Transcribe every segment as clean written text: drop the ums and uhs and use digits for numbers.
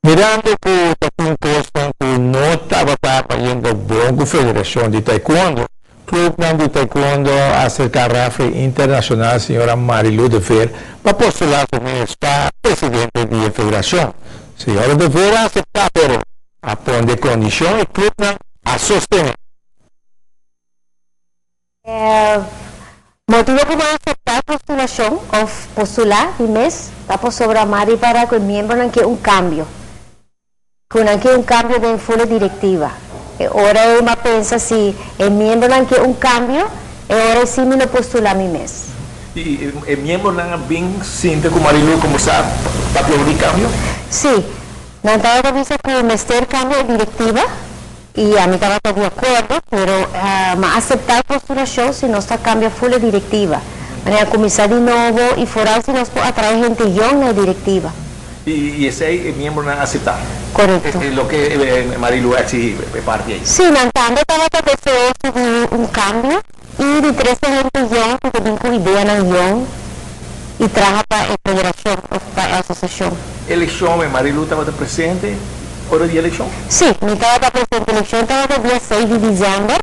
Mirando ku ta tin kosnan ku no tabata bayendo bon ku Federashon di Taekwondo, klupnan di taekwondo a aserká rèfri internashonal señora Marilou de Veer pa postulá su mes pa presidente di e federashon. Señora de Veer a aseptá pero a pone kondishon e klupnan a sostené. E motibo ku bo a aseptá postulashon òf postulá di mes ta pasobra m'a ripará ku e miembronan ke un kambio, ku nan ke un kambio den ful e direktiva. E ora ei m'a pensa si e miembronan ke un kambio, e ora ei sí mi lo postulá mi mes. I e miembronan a bin sinta ku Marilou kombersá papia over di kambio? Sí. Nan tabata bisa ku mester kambia e direktiva. I ami tabata di akuerdo, pero m'a aseptá e postulashon si nos ta kambia ful e direktiva. Manera kuminsá di nobo i foral si nos por atraé hente yòn na e direktiva. I esei e miembronan aseptá? Korekto. E loke Marilu a eksigí e parti ei? Sí, nan tambe tabata deseoso di un kambio i di trese hente yòn ku ta bin ku ideanan yòn i traha pa e federashon òf pa e asosiashon. Elekshon, Marilu tabata presente? Ora di elekshon? Sí, mi tabata presente. Elekshon tabata dia seis di diciember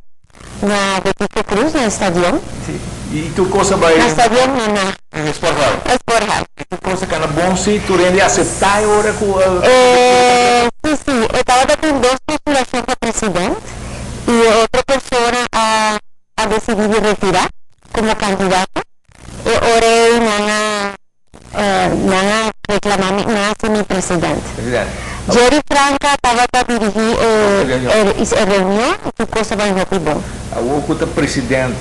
na Betico Croes, na e stadion. Sí, i tur kos a bai. Na stadion no, na. E Sport Hall. E Sport Hall. I tur kos a kana bon sí? Tur hende a aseptá e ora ku. Sí, sí, e tabata tin dos postulashon pa president i e otro persona a a desidí di retirá komo kandidato. E ora ei nan a. Nan a reclama mi mas di mi president. Jerry Franca tabata dirigi e reunion y tur cos a bay hopi bon. Awor cu ta president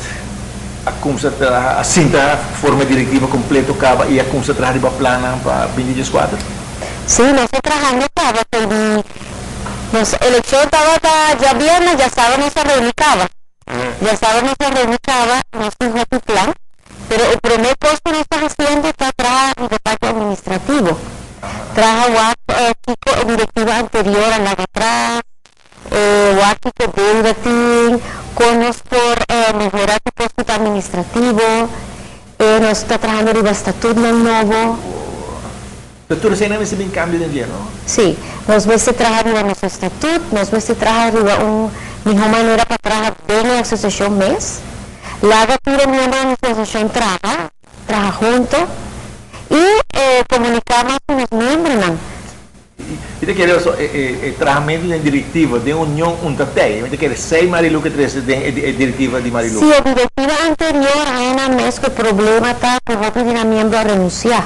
a cumsa traha, a sinta forma e directiva completo caba y a cumsa traha riba plannan pa binti dieskuater? Sí, nos ta trahando caba for di nos eleccion tabata djabièrnè, djasabra nos a reuni caba. Djasabra nos a reuni caba, nos tin hopi plan. Pero e promé kos ku nos ta hasiendo ta traha riba parti administrativo. Traha wak kiko e direktiva anterior a laga atras, wak kiko deuda tin, kon nos por mehorá ki kos ku ta administrativo. Nos ta trahando riba statutnan nobo. Pero tur eseinan mester bin kambio den dje, no? Sí. Nos mester traha riba nos estatut, nos mester traha riba un mihó manera pa traha den e asosiashon mes. Laga tur e miembronan di asosiashon traha, traha hunto i komuniká mas ku nos miembronan. Mi ta kere also e trahamentu den direktiva den union un ta tei. Mi ta kere sei Marilu ke trese den e direktiva di Marilu. Sí, e direktiva anterior añanan mes ku e problema ta ku hopi di nan miembro a renunsiá.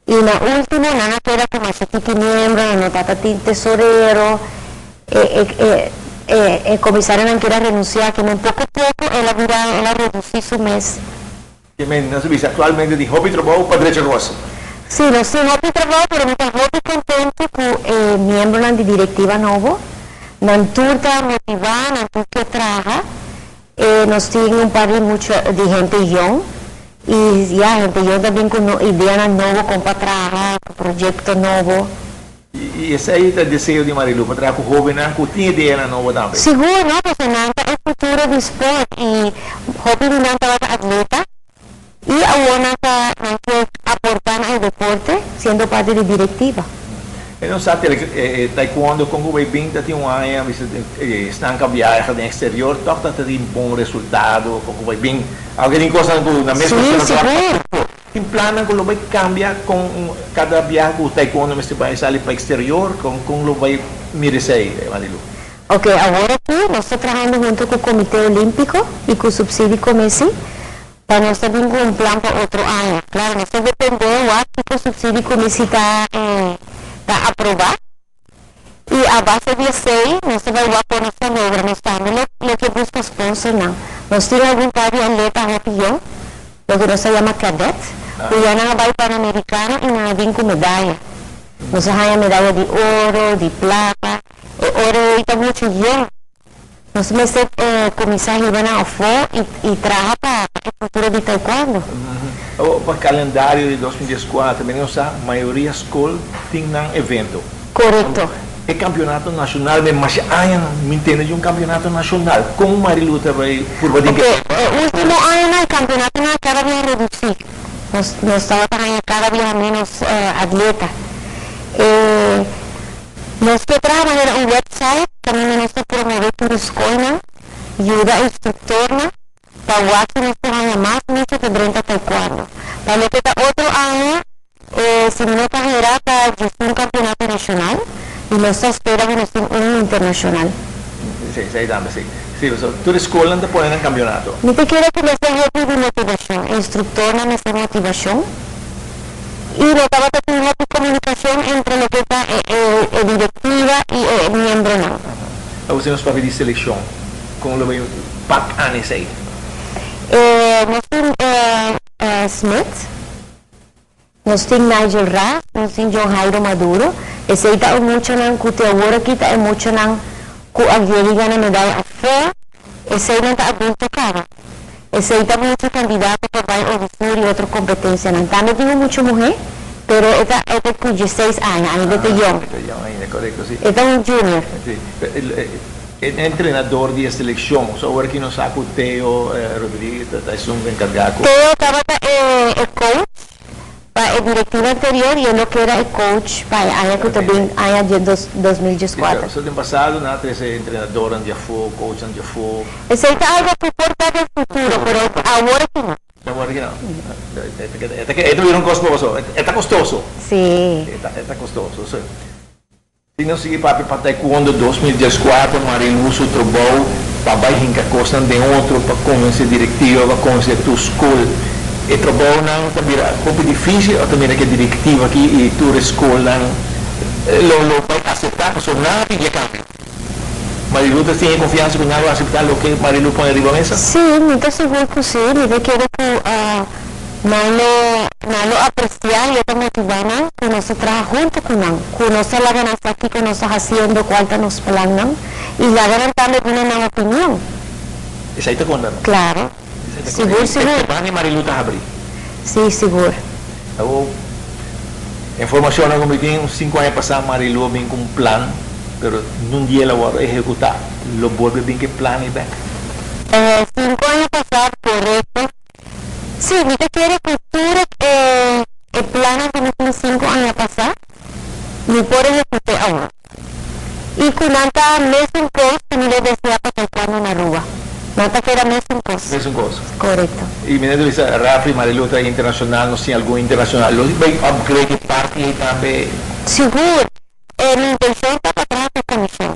I na ultimo nan a keda ku masha tiki miembro, nan no tabata tin tesorero, e e e e komisarionan keda renunsiá, kimen poko poko el a bira el a redusí su mes. Kimen nos a bisa aktualmente tin hopi trabou pa drecha kos. Sí, nos tin hopi trabou, pero mi ta hopi kontentu ku e miembronan di direktiva nobo, nan tur ta motivá, nan tur ke traha, e nos tin un par di mucha di hente yòn. I ya, hente yòn ta bin ku no ideanan nobo kon pa traha, ku proyekto nobo. I esei ta e deseo di Marilu, pa traha ku hóbennan ku tin ideanan nobo tambe. Sigur, no, pasobra nan ta e futuro di sport i hopi di nan tabata atleta i awor nan ta nan ke aportá na e deporte siendo parti di direktiva. E no sa e taekwondo kon ku bai bin ta tin un aña bisa esnan ka biaha den exterior tok ta tin bon resultado kon ku bai bin aunke tin kosnan ku na mes Sí, sigur. Tin plannan ku lo bai kambia kon kada biaha ku taekwondo mester bai sali pa exterior kon kon lo bai mira esei Marilu? Ok, awor aki nos ta trahando hunto ku Komite Olimpiko i ku Subsidi Komesi Pa nos ta bin ku un plan pa otro aña. Claro, nos ta depende wak kiko subsidio ku misi ta ta aproba i a base di esei nos ta bai wak kon nos ta logra. Nos tambe lo lo ke buska sponsornan. Nos tin algun par di atleta hopi yong, loke nos ta yama cadet, ku ya nan a bai Panamericano i nan a bin ku medaya. Nos a haña medaya di oro, di plata. E oro ei ta muchu yong. Nos mester kuminsá hiba nan afó i traha pa e futuro di taekwondo. Awor pa kalendario di 2014 mi no sa mayoria skol tin nan evento. Korekto. E kampionato nashonal mi masha aña mi ntende di un kampionato nashonal. Kon Marilu ta bai purba den ke? Oke, e ultimo añanan e kampionatonan a kada bia redusí. Nos nos tabata haña kada bia ménos atleta. E. Nos ke traha manera un website kaminda nos ta promové tur skolnan, yuda instruktornan pa wak si nos por haña mas mucha pa drenta taekwondo. Pa loke ta otro aña, si mi no ta hera ta djesun kampeonato nashonal i nos ta spera ku nos tin un internashonal. Sí, esei tambe, sí. Sí, pasobra tur e skolnan ta pone nan kampeonato. Mi ta kere ku mester hopi di motivashon, e instruktornan mester motivashon i no tabata tin hopi komunikashon entre loke ta e direktiva i e miembronan. Awor si nos papia di selekshon, kon lo bai pak an esei? Nos tin Smith. Nos tin Nigel Ras, nos tin John Jairo Maduro. Esei ta e muchanan ku te awor aki ta e muchanan ku a yega gana medaya afó. Eseinan ta adulto kaba. Esei ta mucha kandidato pa bai Odisur i otro kompetensianan. Tambe tin un mucha muhé, pero e ta e ta ku dieseis aña, ainda e ta yòn. E ta yòn ainda, korekto, si. E ta un junior. Si. E entrenador di e selekshon, so awor aki nos sa ku Theo Rodriguez ta esun enkargá ku. Theo tabata e coach pa e directiva anterior y e lo keda e coach pa e aña cu ta bin, aña 2014. So den pasado nan a trece entrenadornan di afo, coachnan di afo. Esey ta algo cu por ta den futuro, pero awor aki no. Awor aki no. E ta bira un costoso, e ta costoso. Si. E ta costoso, si. Si nos sigui papia pa Taekwondo 2014, Marilu su trabou pa bai hinka kosnan den otro, pa konvensé direktiva, pa konvensé tur skol. E trabounan ta bira hopi difísil ora ta mira ku e direktiva aki i tur e skolnan lo lo bai aseptá pasobra nan a pidi e kambio. Marilu ta tin e konfiansa ku nan lo aseptá loke Marilu pone riba mesa? Sí, mi ta sigur ku sí. Mi ta kere ku Nan lo nan lo apresiá i e ta motivá nan ku nos ta traha huntu ku nan, ku nos ta laga nan sa kiko nos ta hasiendo, kual ta nos plannan, i laga nan tambe duna nan opinion. Esei ta konta no? Klaro. Esei ta konta. Sigur, sigur. E ban di Marilu ta habrí. Sí, sigur. Awor, informashonnan ku mi tin, un sinku aña pasá Marilu a bin ku un plan, pero nun dia el a wòrdu ehekutá. Lo bolbe bin ku e plan ei bèk? 5 aña pasá, korekto. Sí, mi ta kere ku tur e e plannan ku mi tin 5 aña pasá, mi por ehekut'é awor. I ku nan ta mesun kos ku mi lo deseá pa taekwondo na Aruba. Nan ta keda mesun kos. Mesun kos. Korekto. I mi ta bisa Rafi, Marilu ta internashonal, nos tin algun internashonal. Lo bai upgrade e parti ei tambe? Sigur. E mi intenshon ta pa traha ku e komishon.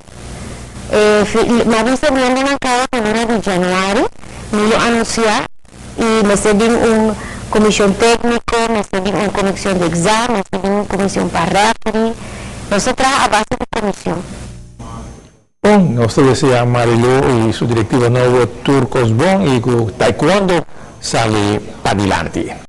E mi a bisa miembronan kaba ku luna di januari mi lo anunsiá i mester bin un komishon tékniko, mester bin un komishon di eksamen, mester bin un komishon pa rèferi. Nos ta traha a base di komishon. Bon, nos ta deseá Marilu i su direktiva nobo tur kos bon i ku taekwondo sali padilanti.